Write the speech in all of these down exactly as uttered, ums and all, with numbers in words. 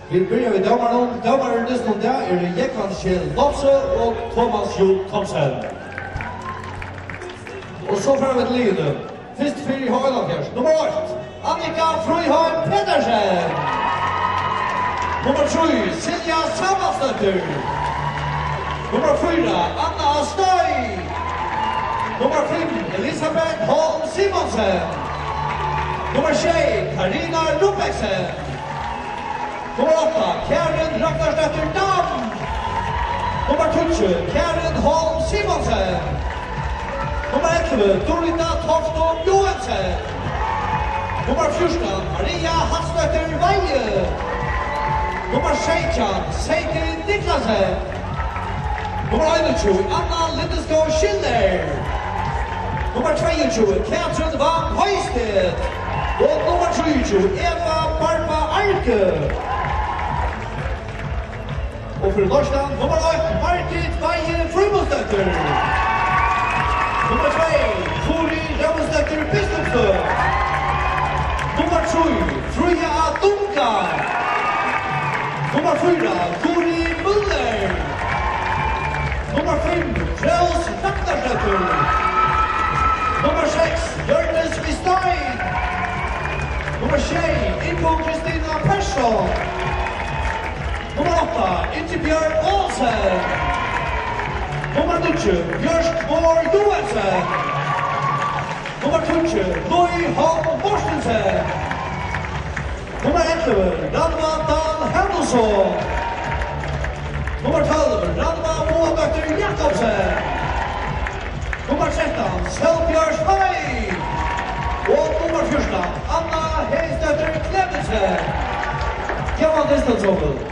Vit byrja við dómarunum. Dómarar í dystinum í dag eru Jógvan Scheel Lopsøe og Thomas Juul Thomsen. Og so fara vit til liðini. Fyrst fyri H einoghálvfjerðs, nummar eitt, Annika Fríðheim Petersen. Nummar trý, Silja Sámalsdóttir. Nummar fýra, Anna Støy. Nummar fimm, Elisabeth Holm Simonsen. Nummar sjey, Karina Rubeksen. Nummar átta, Karin Ragnarsdóttir Dam. Nummar tíggju, Karin Holm Simonsen. Nummar ellivu, Durita Toftum Joensen. Nummar fjúrtan, Maria Hallsdóttir Weihe. Nummar seytjan, Seydi Niklasen. Nummar einogtjúgu, Anna Lindeskov Schiller. Nummar tveyogtjúgu, Katrin Vam Høisted. Og nummar trýogtjúgu, Eva Barba Arke. Og fyri Loystan, nummar eitt, Margit Weihe Frímannsdóttir. Nummar tvey, Furi Róbesdóttir Biskupstøð. Nummar trý, Fríða Dunga. Nummar fýra, Guðrið Müller. Nummar fimm, Rós Ragnarsdóttir. Nummar seks, Hjørdis Stein. Nummar sjey, Ingu Kristina Persson. Nummar átta, Ingibjørg Olsen. Nummar níggju, Bjørk Mohr Joensen. Nummar tíggju, Loy Holm Mortensen. Nummar ellivu, Rannvá Dahl Hanusson. Nummar tólv, Rannvá Moadóttir Jakobsen. Nummar trettan, Sólbjørg Høy. Og nummar fjúrtan, Anna Hegisdóttir Klemetsen. Góðan dystin, Sólbjørg.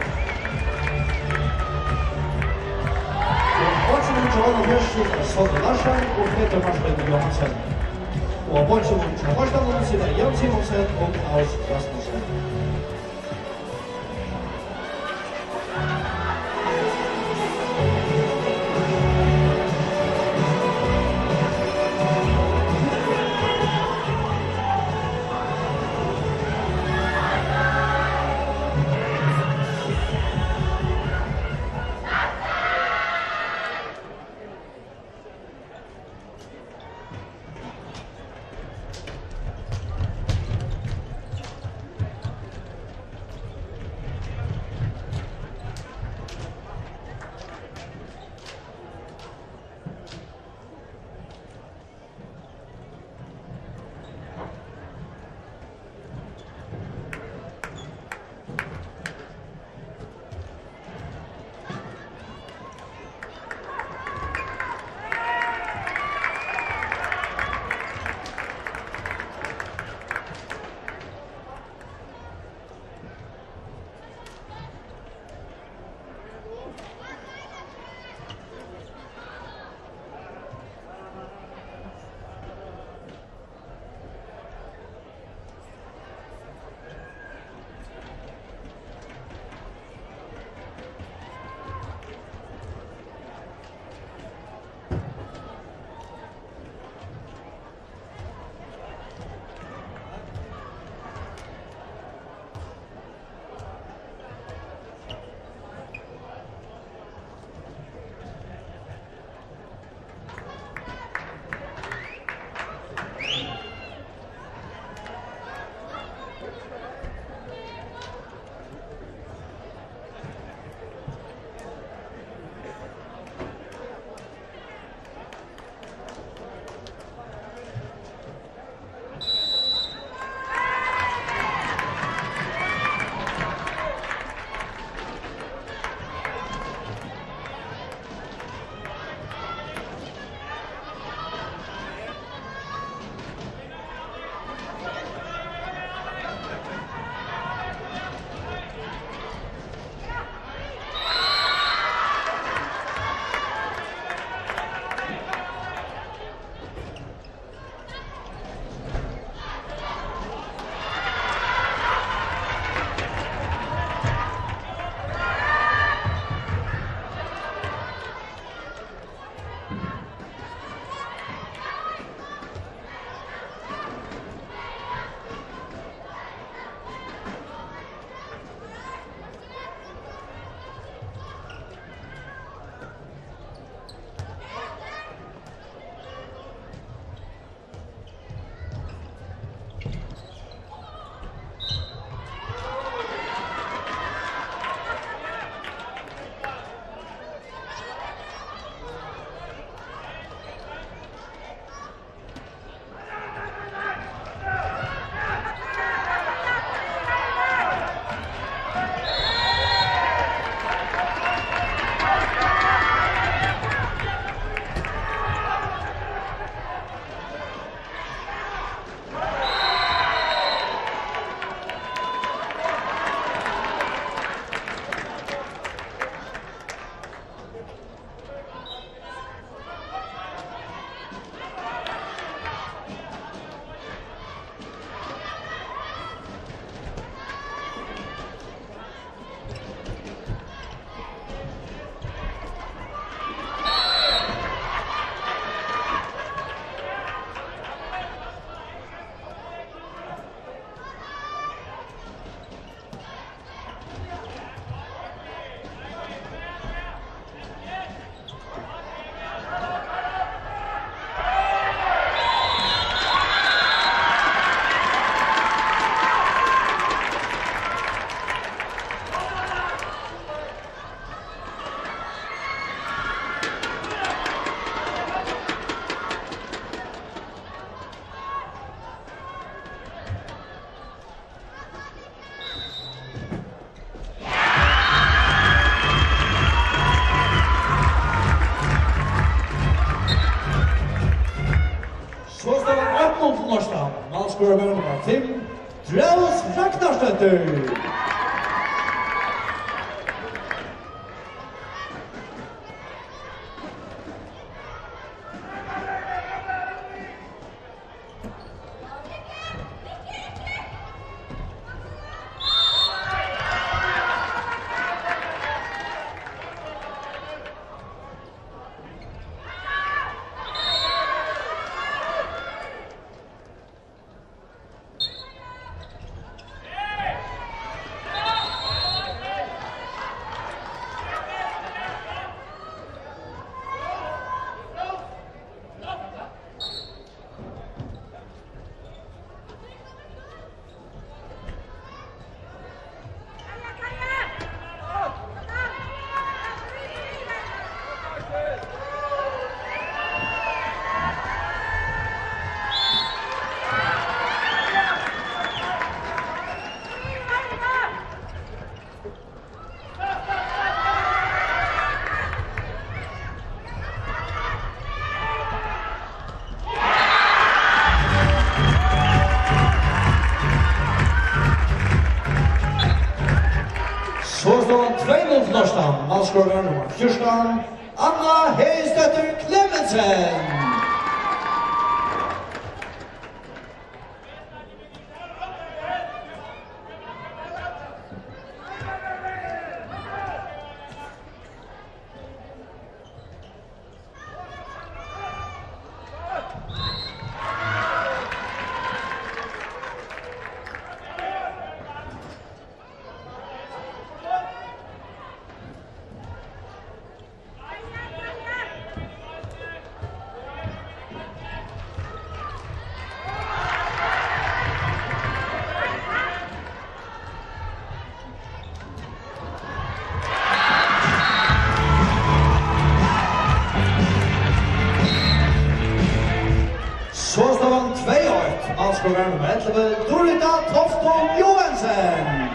Og beiggjarnir hjá Óla Bjørnsson er Sonny Larsen og Petur Martin Johansen. Og beiggjarnir hjá Martinum sita Jens Simonsen og Klaus Rasmussen. Skorar nummar fimm, Drós Ragnarsdóttir. So stóð hann tvey null til Norðstam. Málskorar nummar fjúrtan, Anna Hegisdóttir Clemmensen. So stóð hann tvey eitt. Málskorar nummar ellivu, Durita Toftum Joensen.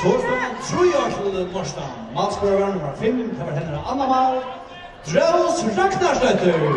So stóð hann trý eitt til Norðstam. Málskorar nummar fimm, tað var hennara annað mál. Drós Ragnarsdóttir.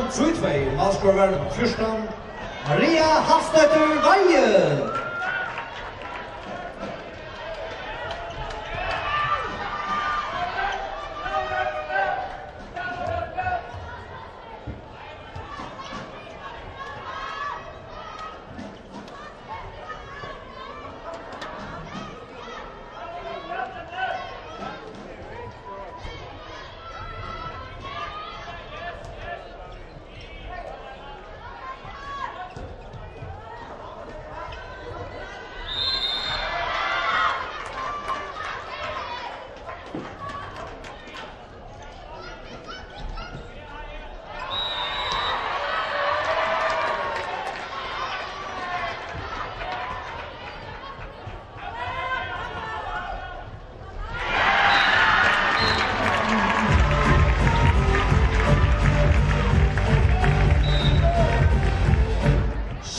Trý tvey, málskorarin fjúrtan, Maria Hallsdóttir Weihe.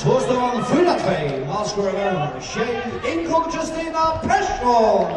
So staðan fýra tvey, málskorarin sjey, Ingunn Kristina Persson.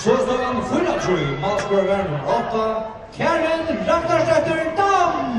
So staðan fýra trý, málskorarin nummar átta, Karin Ragnarsdóttir Dam.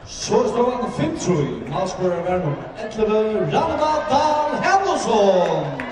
So staðan fimm trý, málskorarin var nummar ellivu, Rannvá Dahl Hanusson.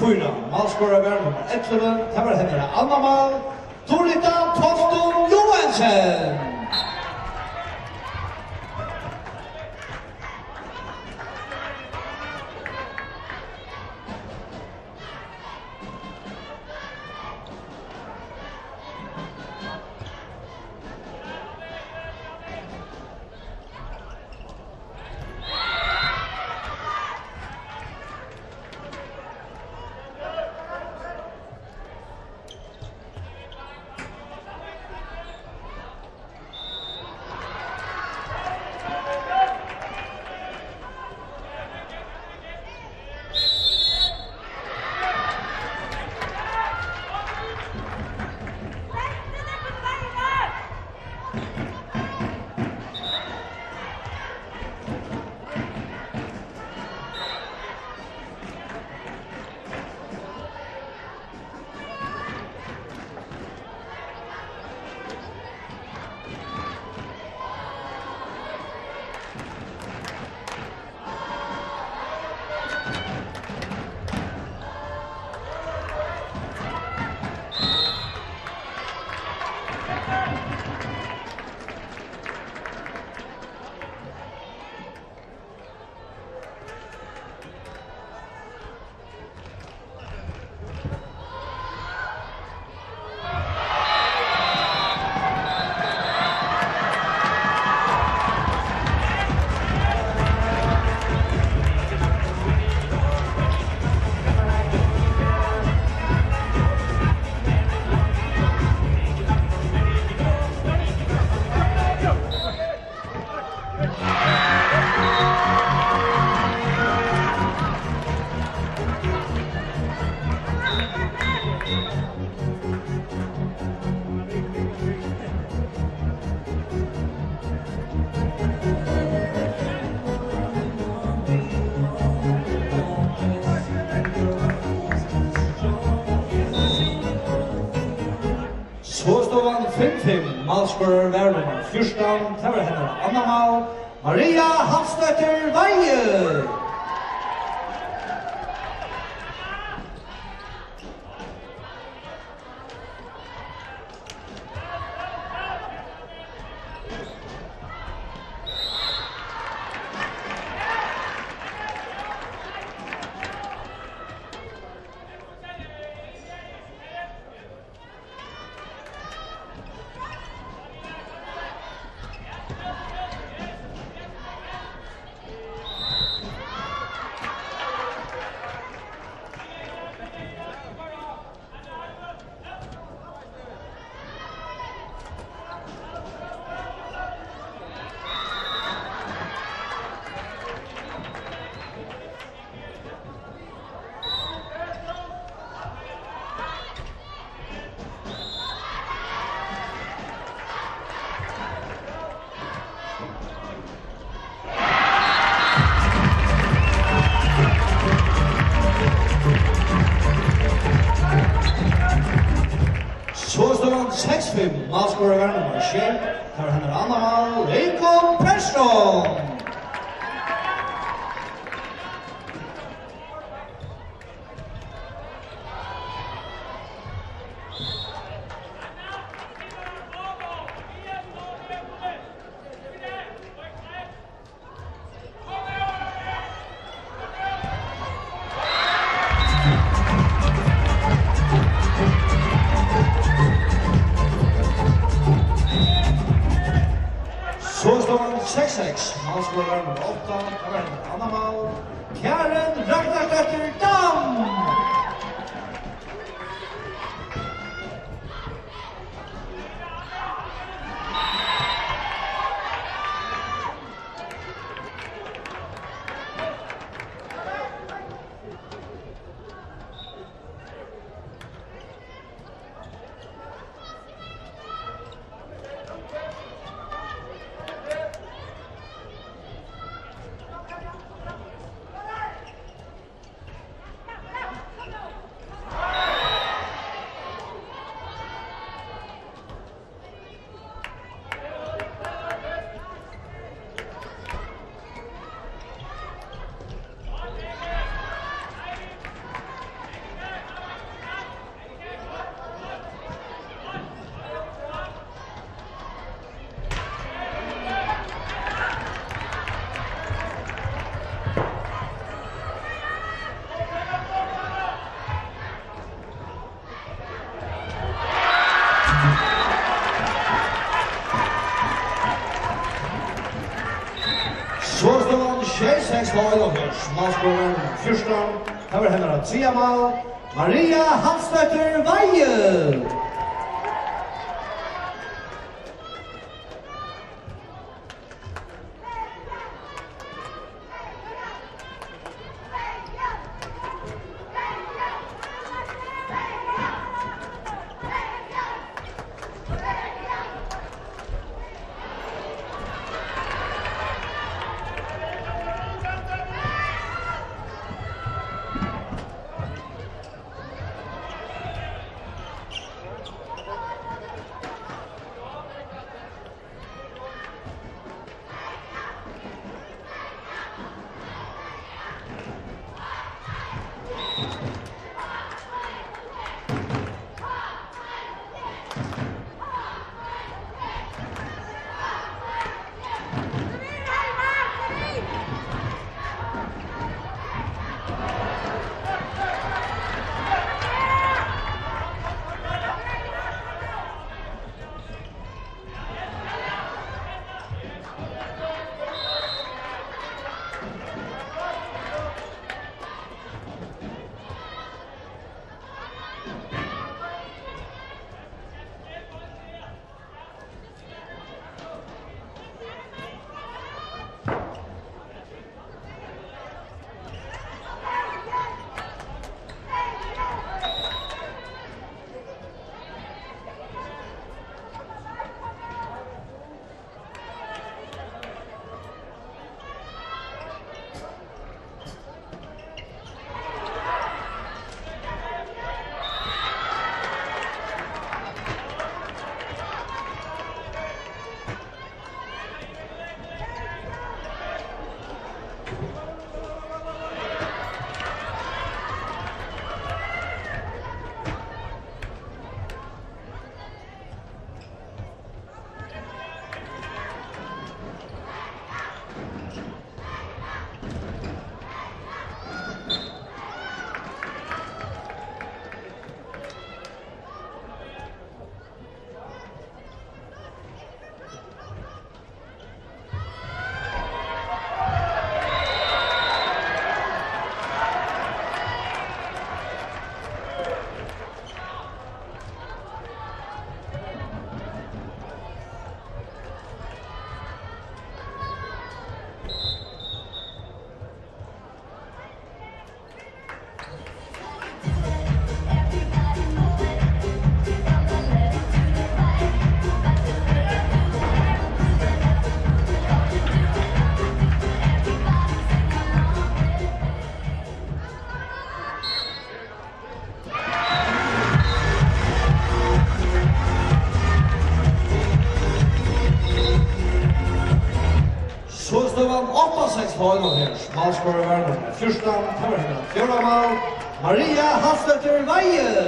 Fýra. Málskorari var nummar ellivu. Tað var hennara annað mál. Turita Toftum Joensen. Sostovan fimm fimm, málskorari var nummar fjúrtan, tað var hennara annað mál, Maria Hallsdóttir Weihe. Sostovan seks fimm, málskorari var nummar sjey, tað var hennara annað mál, Lincoln Persson. Sostovan seks seks, málskorari nummar átta, tað var hennara annað mál, Karen Ragnarsdóttir Dam. Sjey seks til einoghálvfjerðs, málskorin fjúrtan, tað var hennara triðja mál, Maria Hallsdóttir Weihe. So er støðan átta seks til einoghálvfjerðs. Málskorin var nummar fjúrtan, tað var hennara fjórða mál, Maria Hallsdóttir Weihe.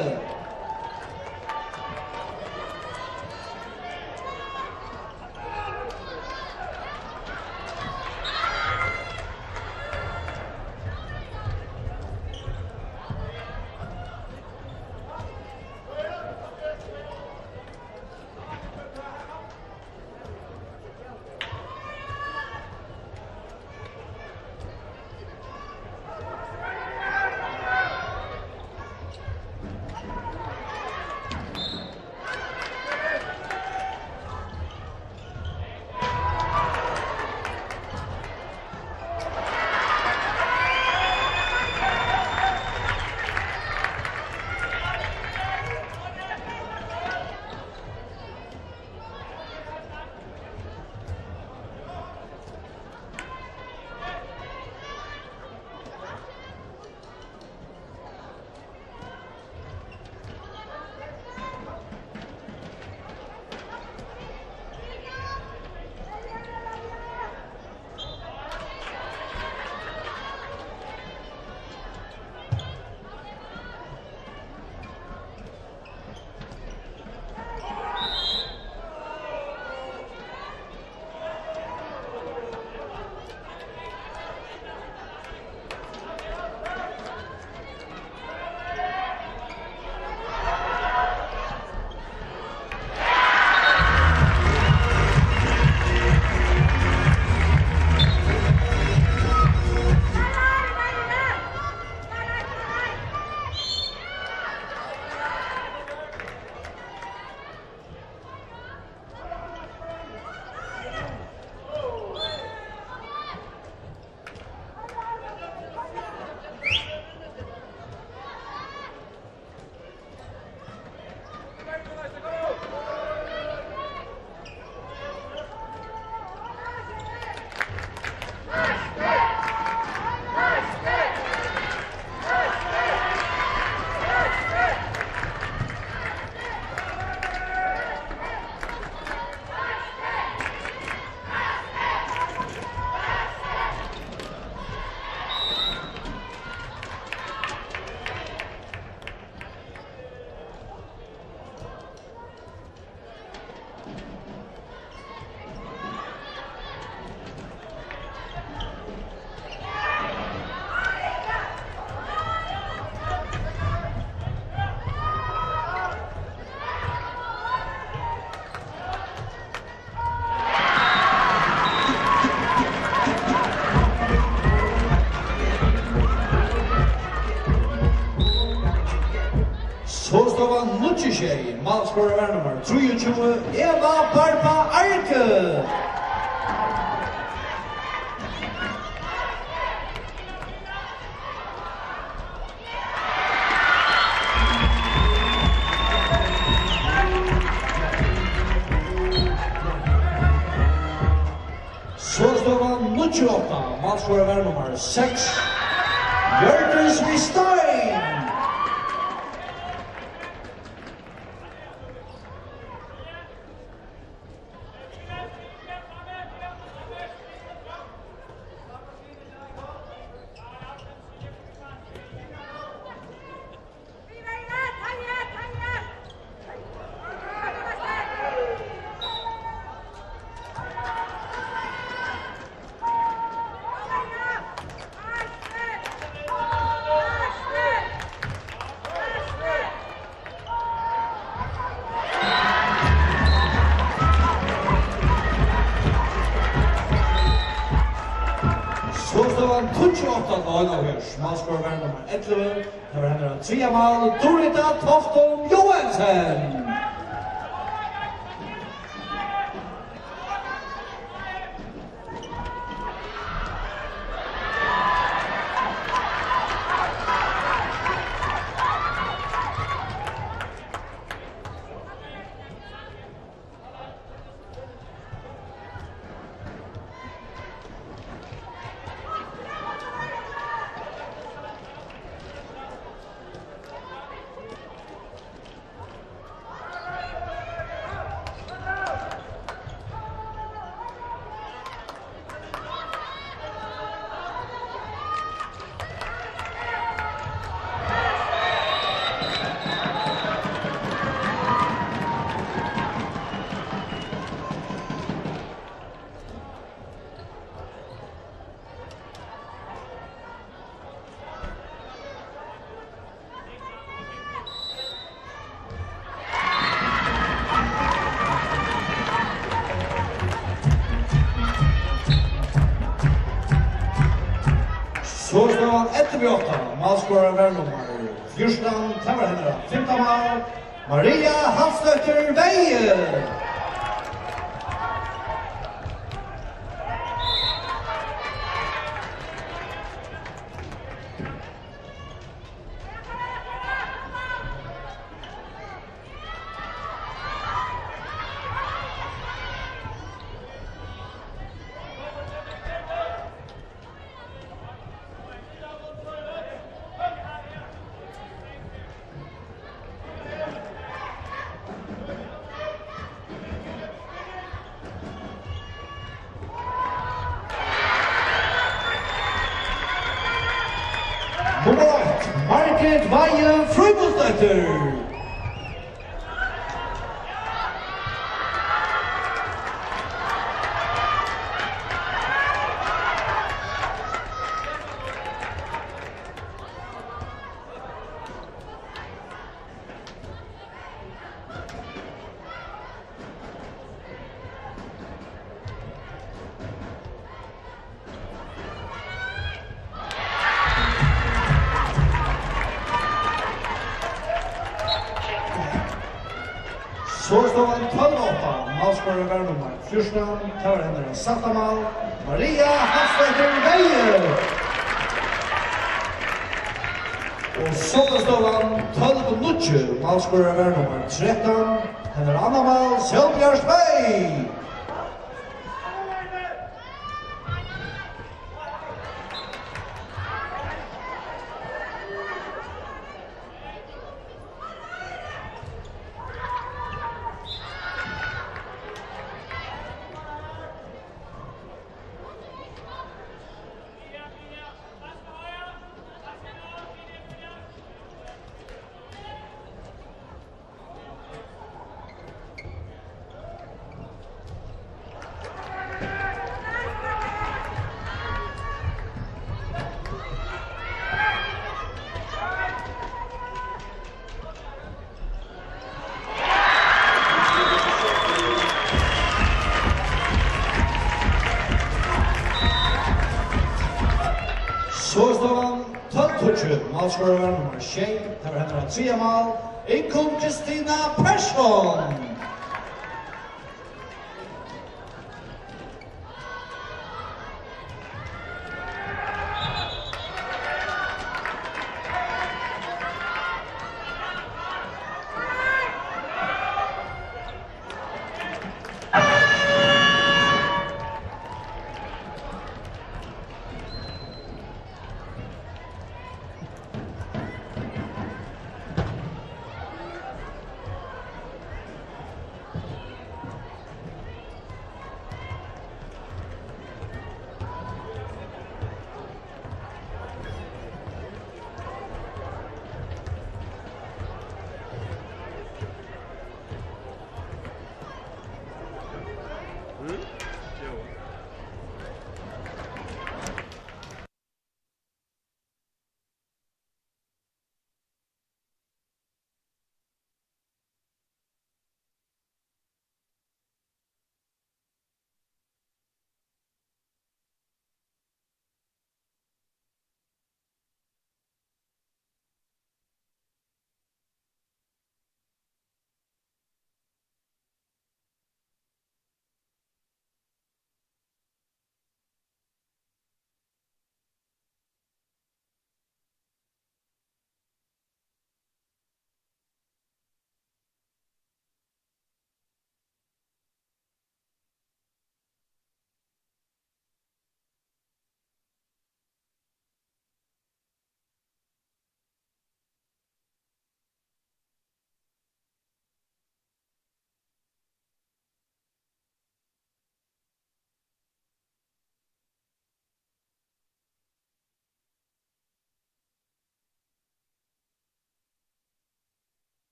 sjey, málskorari var nummar trýogtjúgu, Eva Barba Arke. So støðan níggju átta, málskorari var nummar seks, Hjørdis Vistein. So støðan tíggju átta til einoghálvfjerðs. Málskorari var nummar ellivu. Tað var hennara triðja mál, Durita Toftum Joensen. So støðan ellivu átta, málskorari var nummar fjúrtan, tað var hennara fimta mál, Maria Hallsdóttir Veyhe. Nummar eitt, Margret Weihe Frímannsdóttir. So støðan tólv átta, málskorari var nummar fjúrtan, tað var hennara sætta mál, Maria Hallsdóttir Veyhe. Og so var støðan tólv níggju, málskorari var nummar trettan, hennara annað mál, Sólbjørt Veyhe. So er støðan tólv tíggju, málskorari nummar sjey, tað var hennara triðja mál, Ingunn Kristina Persson.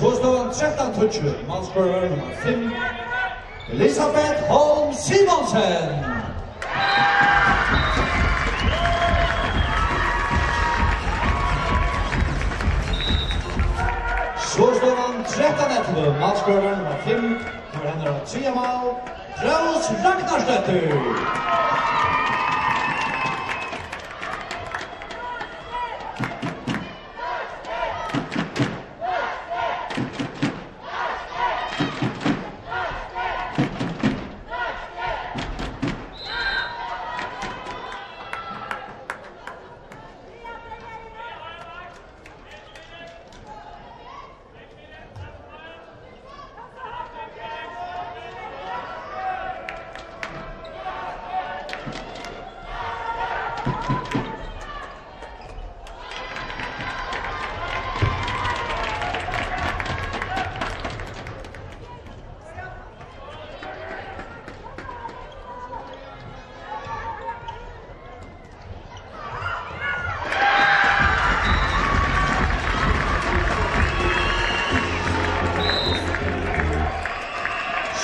So støðan trettan tíggju, málskorarar nummar fimm, Elisabeth Holm Simonsen. So støðan trettan ellivu, málskorarar nummar fimm, tað var hennara triðja mál, Rós Ragnarsdóttir.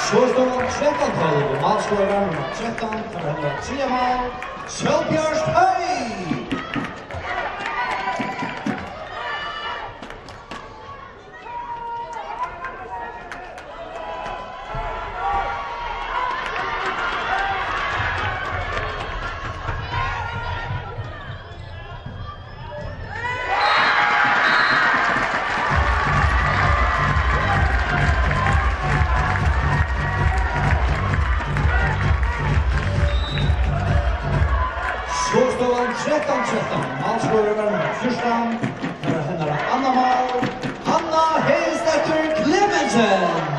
So støðan trettan tólv, og málskorarar nummar trettan, tað var hennara triðja mál, Sólbjørt Høegh. So støðan trettan trettan. Málskorarar nummar fjúrtan. Her er hennara annað mál. Hanna Hegisdóttir Klemensen.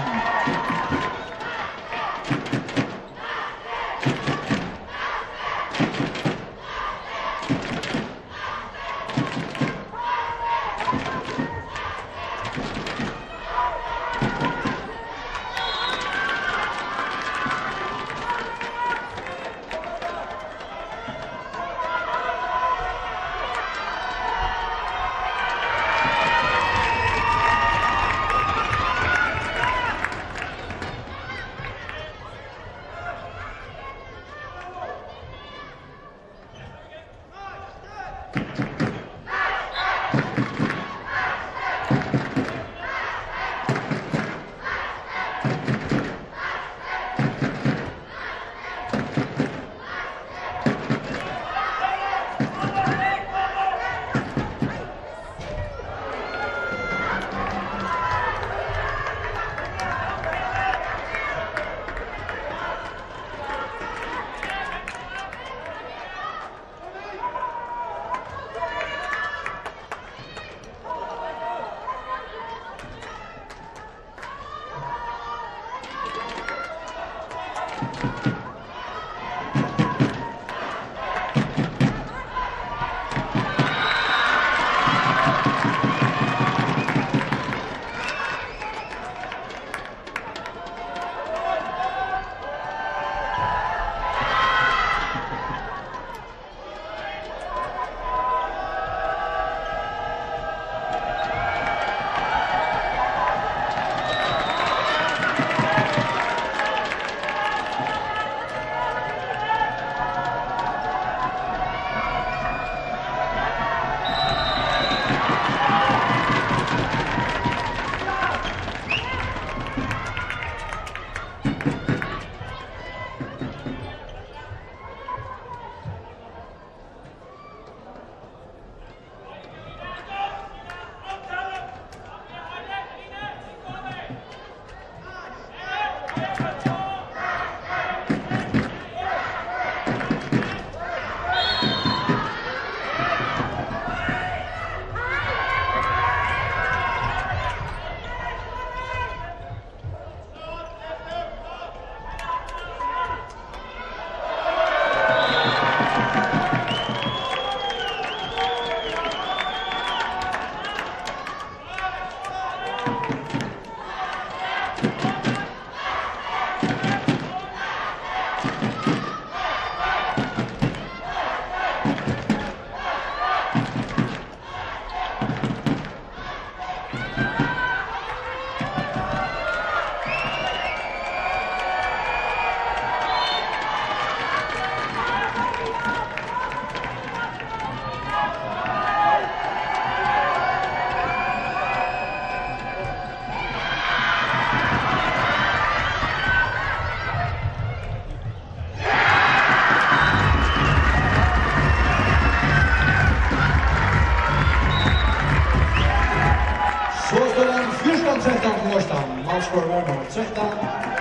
Skora var nummar trettan.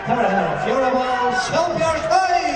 Tað var hennara fjórða mál. Sólbjørt Høy!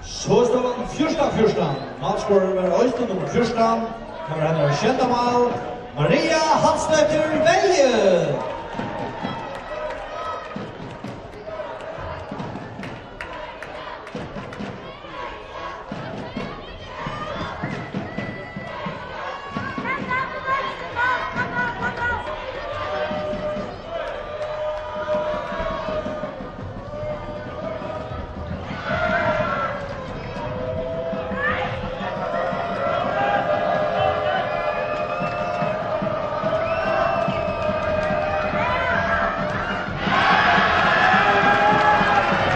So er støðan fjúrtan fjúrtan. Málskorari var eisini nummar fjúrtan. Tað var hennara sjeynda mál. Maria Hallsdóttir, Vegi.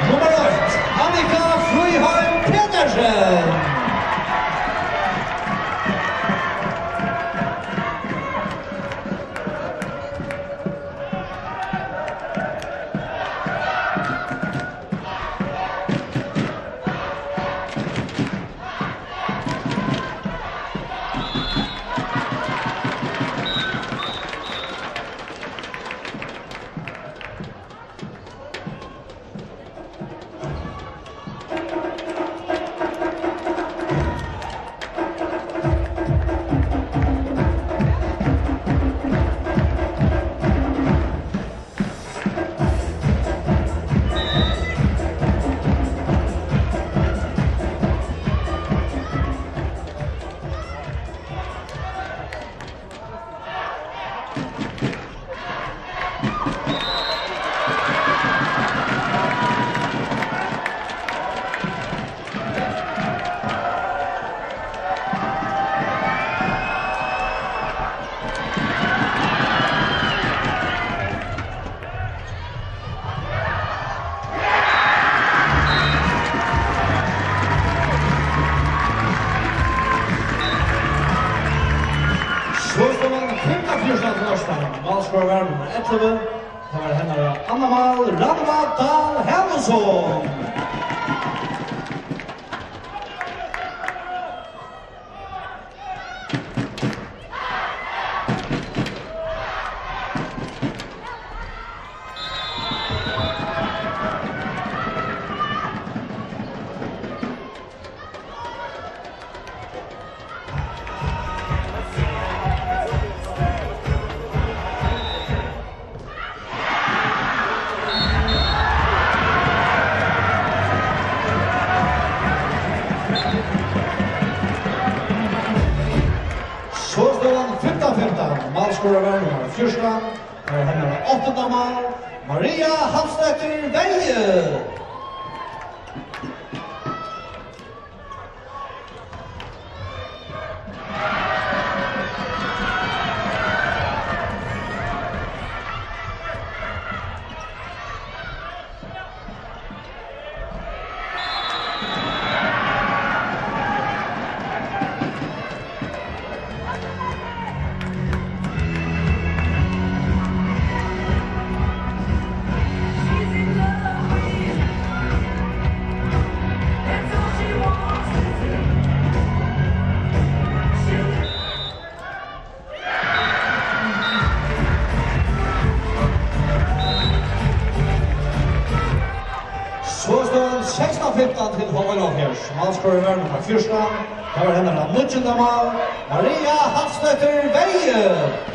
Nummar eitt, Annika Fríheim Petersen. So stóð hann fimtan fjúrtan til Ørsta. Málskorari var nummar ellivu. Tað var hennara annað mál, Rannvá Dahl Hanusson. So stóð hann fimtan fimtan. Málskorari var nummar fjúrtan. Tað er hennara áttanda mál. Maria Hallsdóttir, Vegi. Málskorin var nummar fjúrtan. Tað var hennara níggjunda mál. Maria Hallsdóttir, Vegi.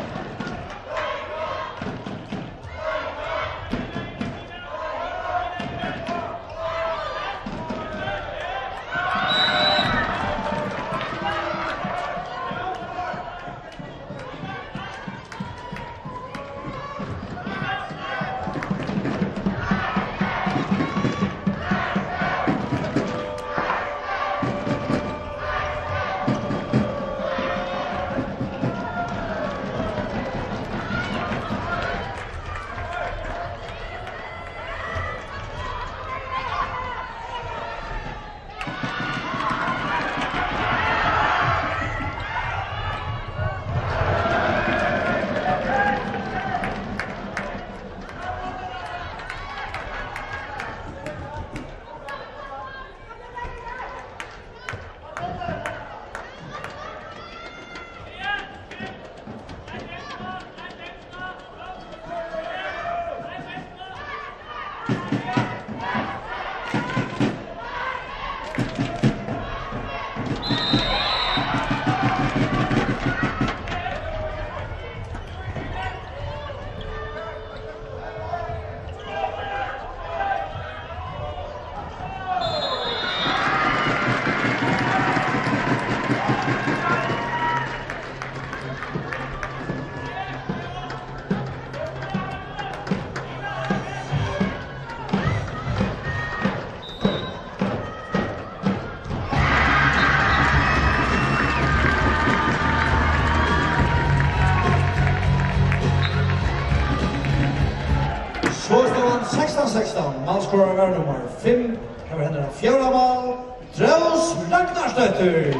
So er staðan sekstan sekstan. Málskorin var nummar fimm. Her var hennara fjórða mál. Drós Ragnarsdóttir.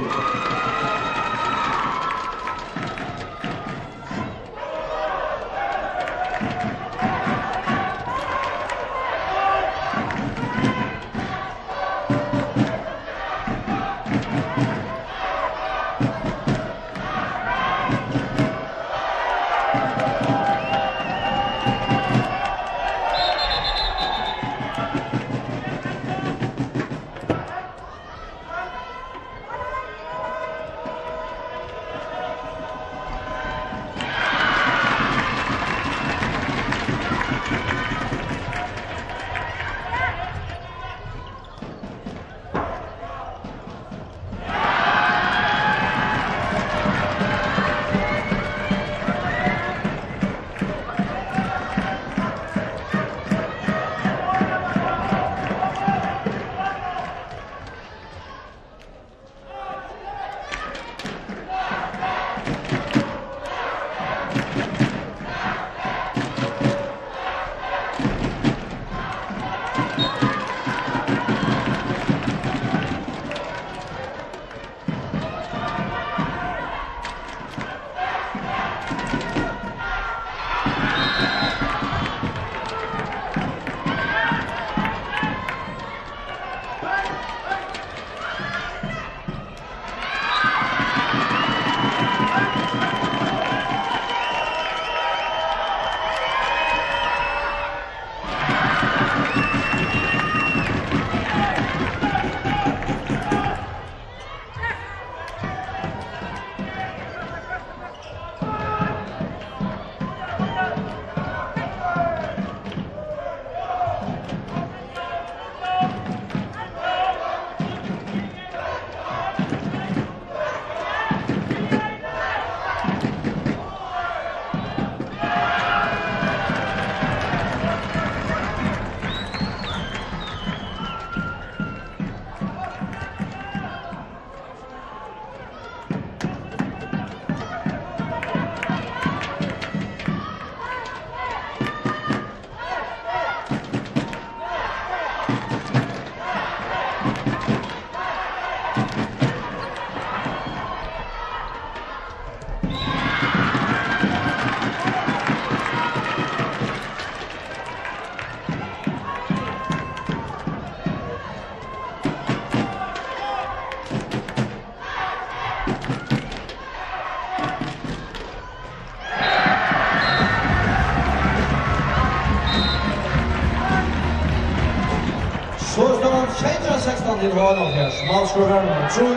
Hálvfjerds, málskorar nummar trý,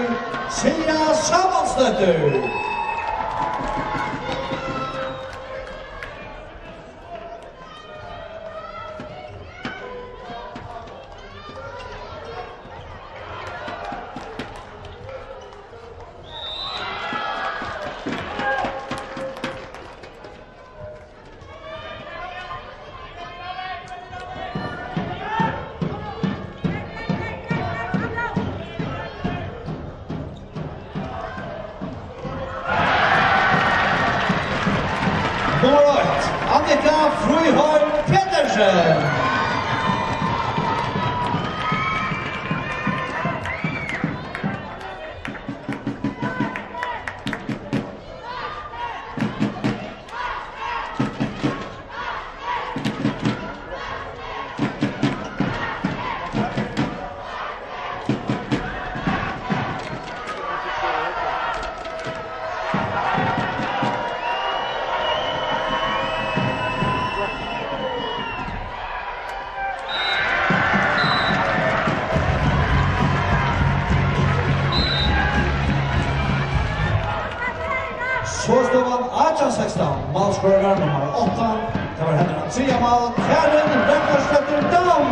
Silja Sámuelsdóttir. Nummar eitt, Annika Fríholm Petersen. So stóð hann átjan sekstan, málskorar nummar átta. Tað var hennara triðja mál, Karin Ragnarsdóttir Dam.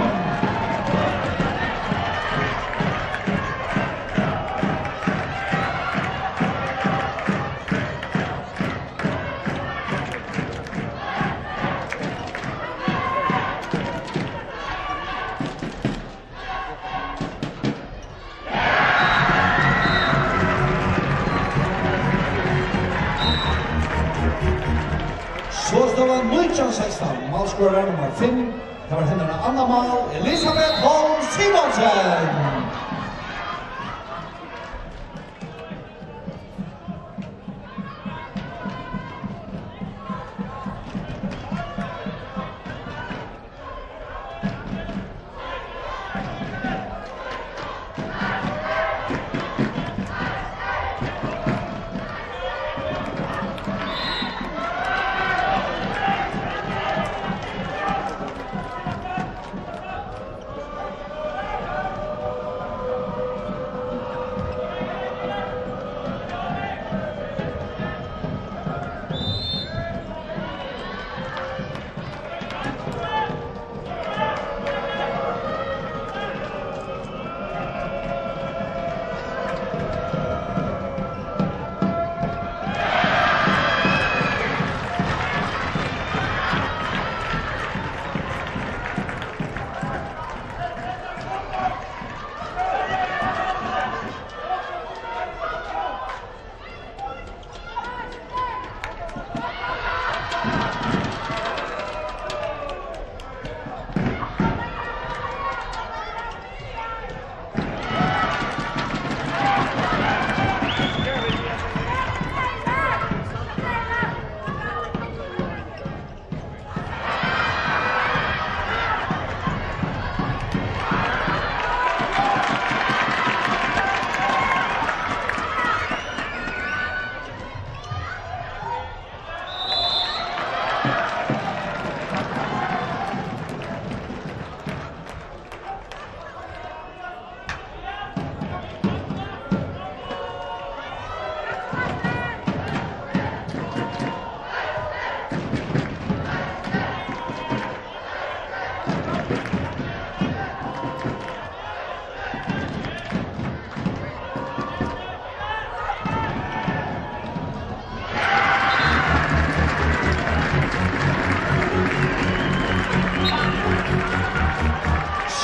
So stóð hann nítjan sekstan, málskorar nummar fimm. Tað var hennara annað mál, Elisabeth Holm Simonsen.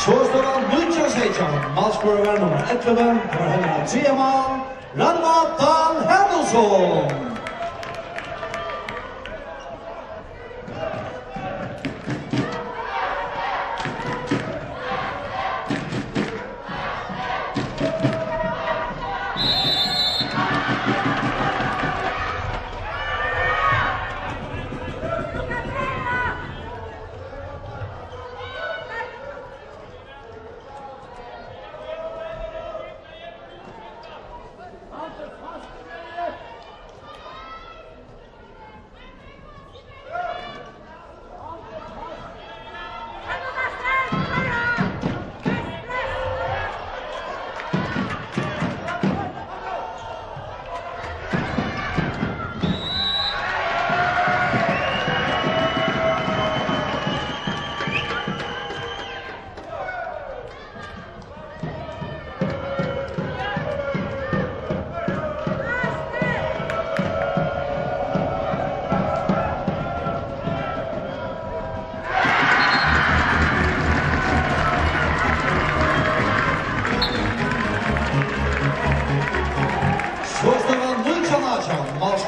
So stóð hann nítjan seytjan. Málskorar var nummar ellivu, tað var hennara triðja mál, Rannvá Dahl Hermansson.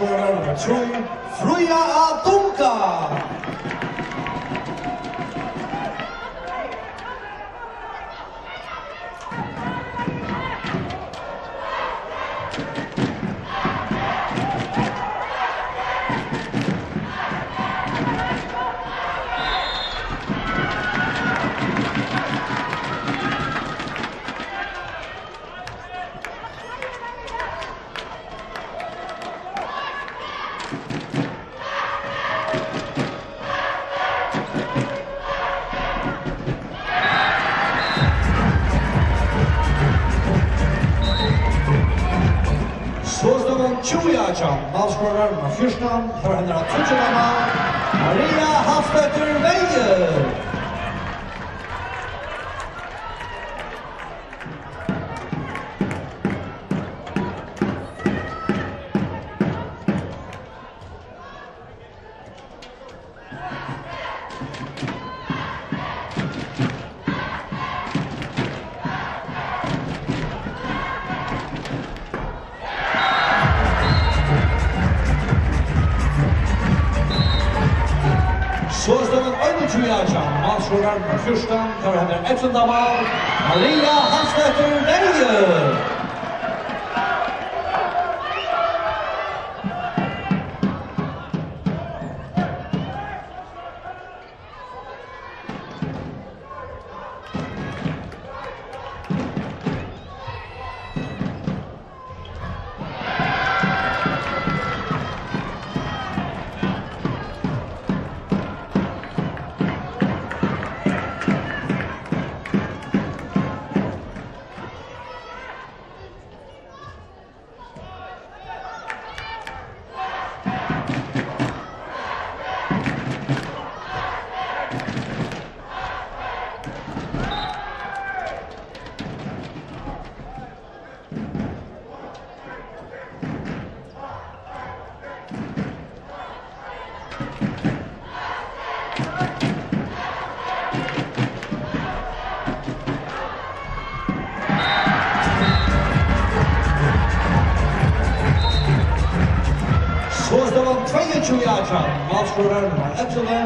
Nummar trý, Fríða Á Dunga. So stóð hon tjúgu átjan, málskorarar nummar fjúrtan, tað var hennara tríggjunda mál, Maria Hafstadóttir Veyhe. So stóð hon einogtjúgu átjan, málskorarar nummar fjúrtan, tað var hennara ellivu mál, Maria Hafstadóttir Veyhe. So stóð hon tveyogtjúgu átjan, málskorarar nummar ellivu,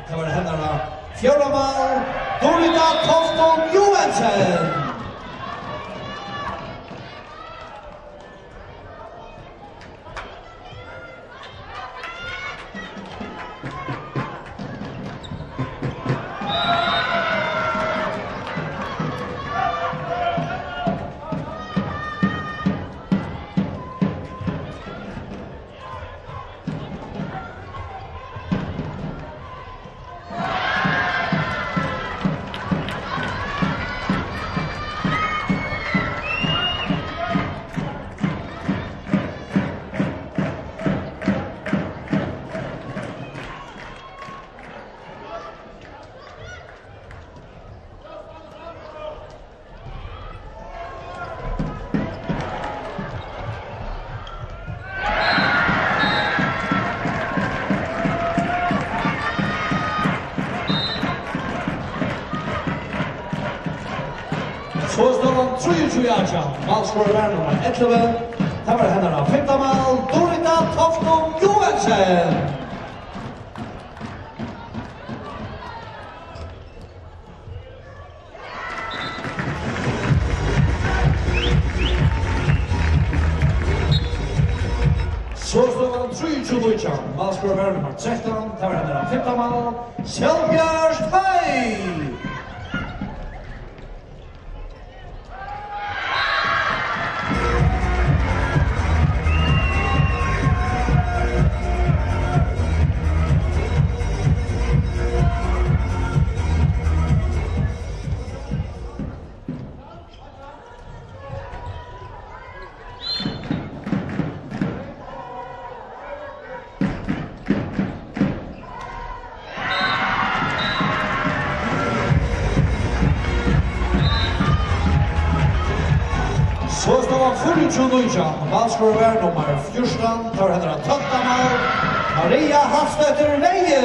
tað var hennara fjórða mál, Durita Toftum Joensen. So stóð hon trýogtjúgu átjan, málskorarar nummar ellivu, tað var hennara fimta mál, Durita Toftum Joensen. So stóð hon trýogtjúgu nítjan, málskorarar nummar trettan, tað var hennara fimta mál, Selbjørg Høy. So stóð hon fýraogtjúgu nítjan, málskorarar nummar fjúrtan, tað var hennara tólvta mál, Maria Hafstadóttir Veyhe.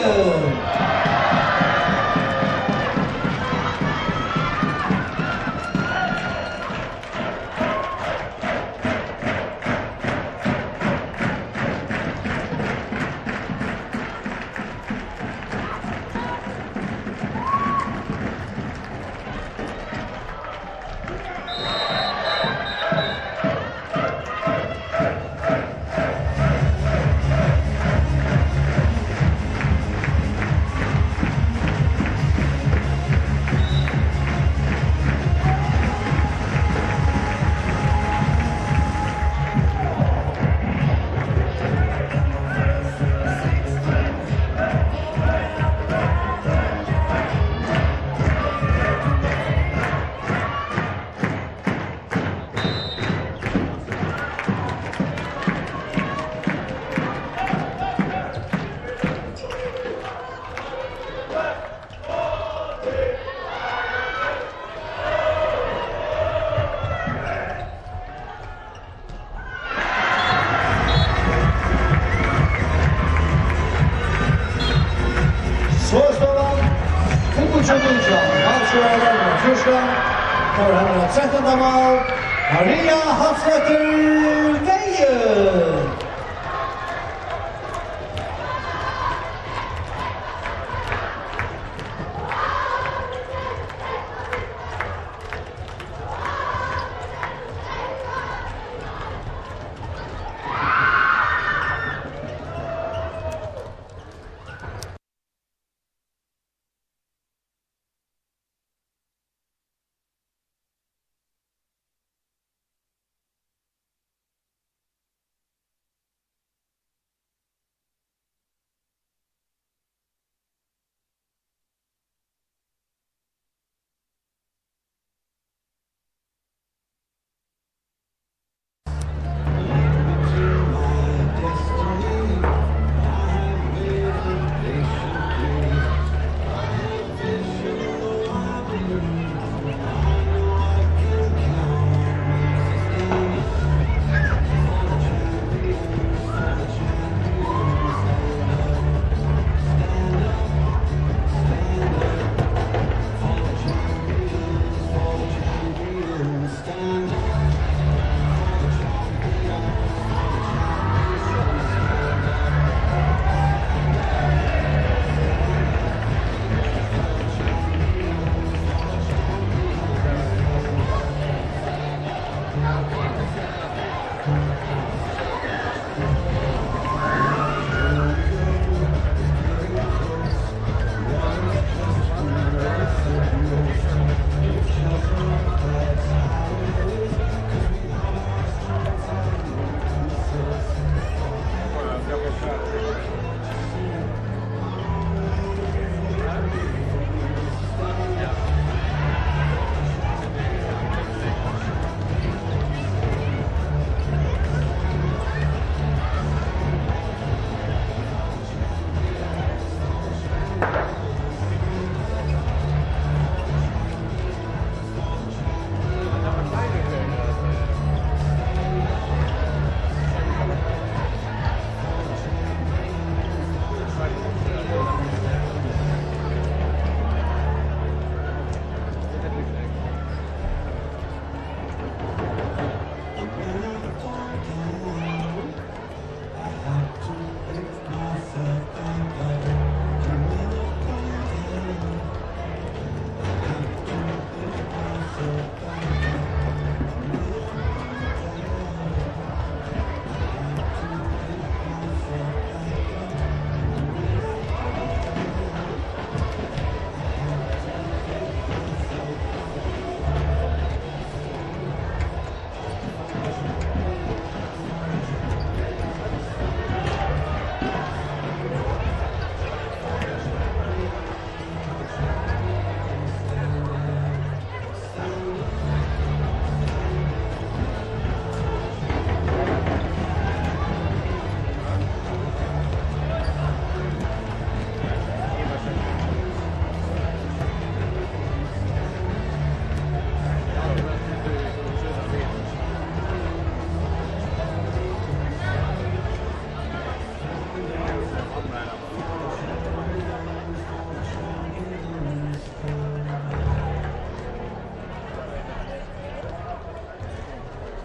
Tjúgu nítjan, málskurin er Rúna Trøskan, tað var hennara trettanda mál, Maria Hallsdóttir Veyhe.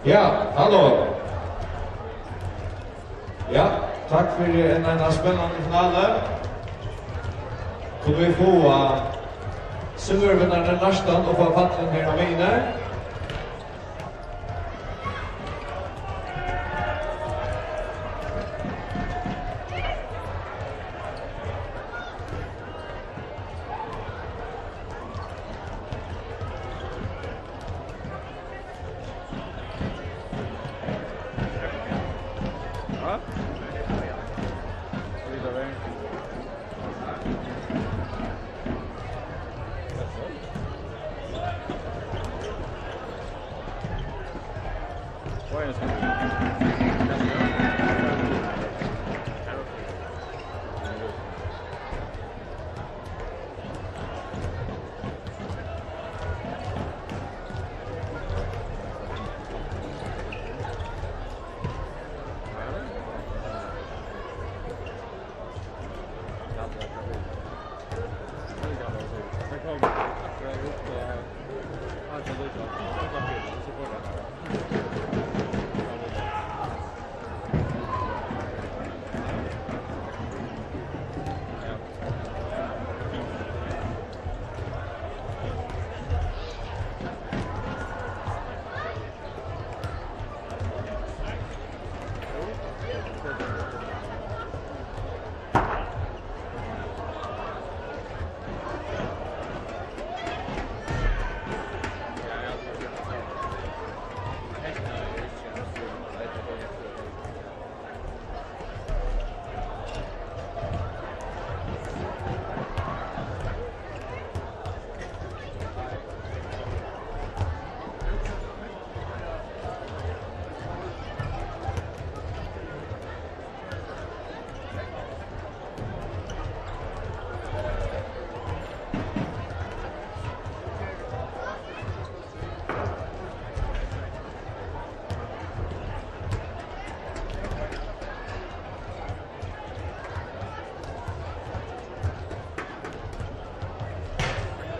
Ja, halló. Ja, takk fyri enn eina spennandi finalu. Kunnu vit fáa silvurvinnararnar næstan upp á pallin her á miðjuni?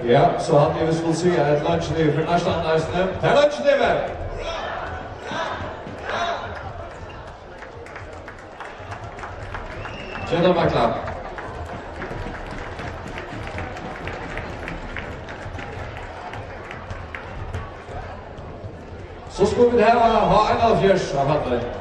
Ja, so haldi eg, vit skulu siga, at lunch er yvir fyri næstan eisini. Tað er lunch yvir! Gentlemen, klapp. So skulu vit hava H einoghálvfjerðs av pallinum.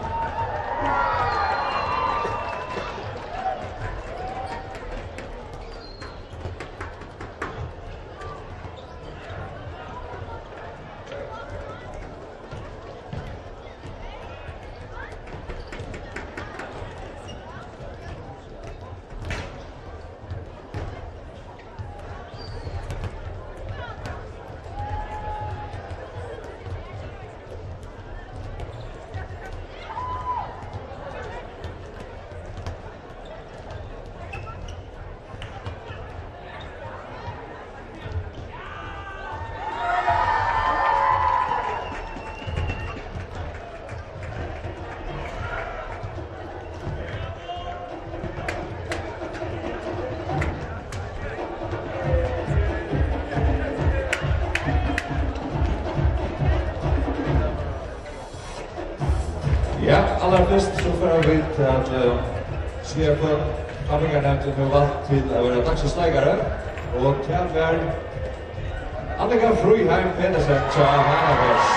Ja, allarfyrst so fara vit at, eh, siga, hvønn kappingarnevndin hevur valt til at vera dagsins leikara, og tað var Annika Fríðheim Petersen hjá Havnarfjørð.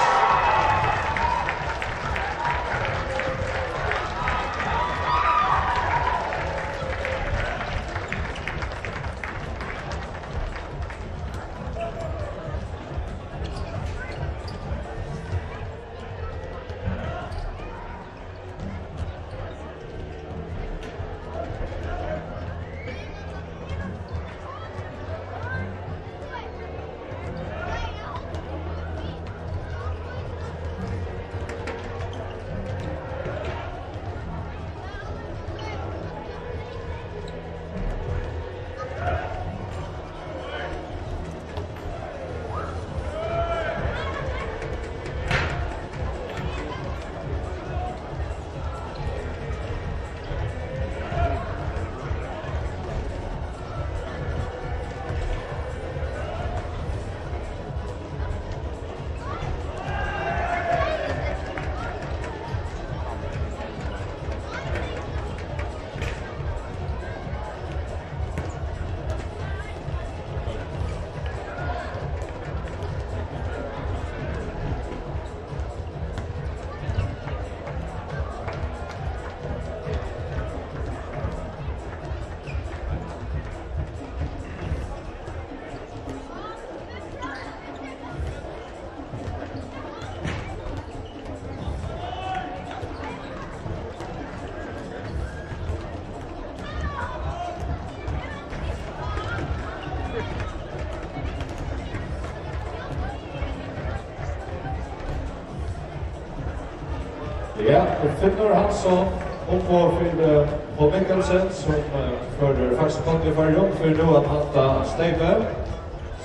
Ja, Finnur Hansson, umboð fyri, eh, Paul Mikkelsen, sum, eh, førir Faxe Kondi í Føroyum, fer nú at halda steypið.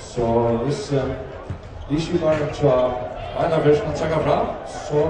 So, hvis, eh, liðskiparin hjá Einaferð kann taka fram, so